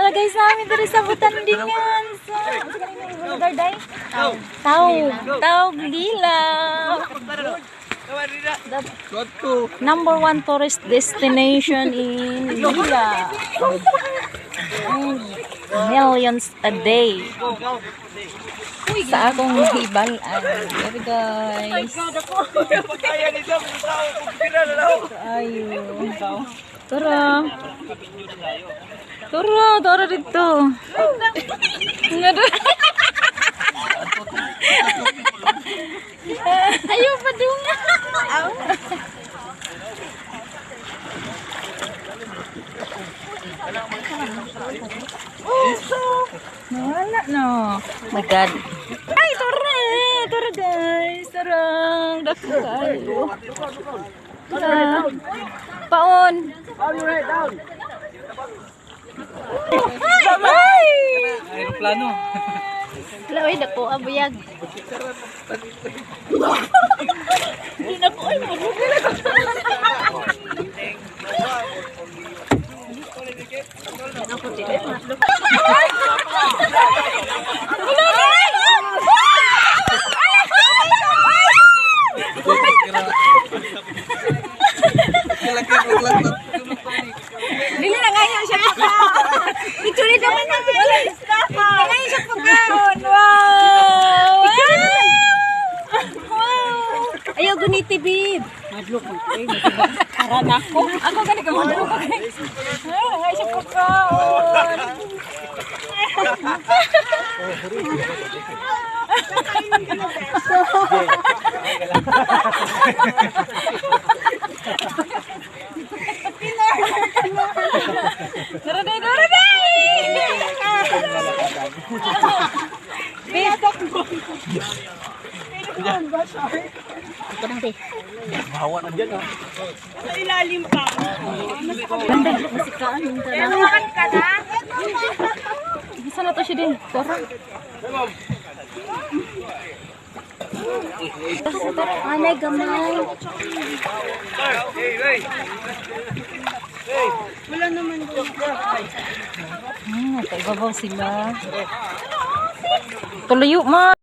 Tara guys, namin diri sa Butandingan. Sa ano sa kanina lugar day? Tao. Tao Lila. The number one tourist destination in Lila. And millions a day. Sa akong hibalan. There, guys. Ayo. Tara. Tara, tara dito. Nga do. Ayaw pa dunga. Wala no. My God. Ay, tara! Tara, guys. Tara. Dako kayo. Tara. Paon. Bye! Aeroplano. Laway dako abuyag. Hindi na ko ay marunong na ko. Dili na ngayon siya pagkaon. Picture naman na picture. Ngayon siya pagkaon. Wow! Wow! Ayaw guniti, babe. Madlok man ko. Karan ako. Ako gani ka madlok ka. Ay, ngayon siya pagkaon. Tara day, tara day! Babe. Bawa na dyan ah. Sa ilalim pa. Ganda, masikaan yung tara. ka na? Saan na to siya din? Tara. Anay, gamay. Wala naman doon. Nasa ibabaw sila. Tuluyo, ma.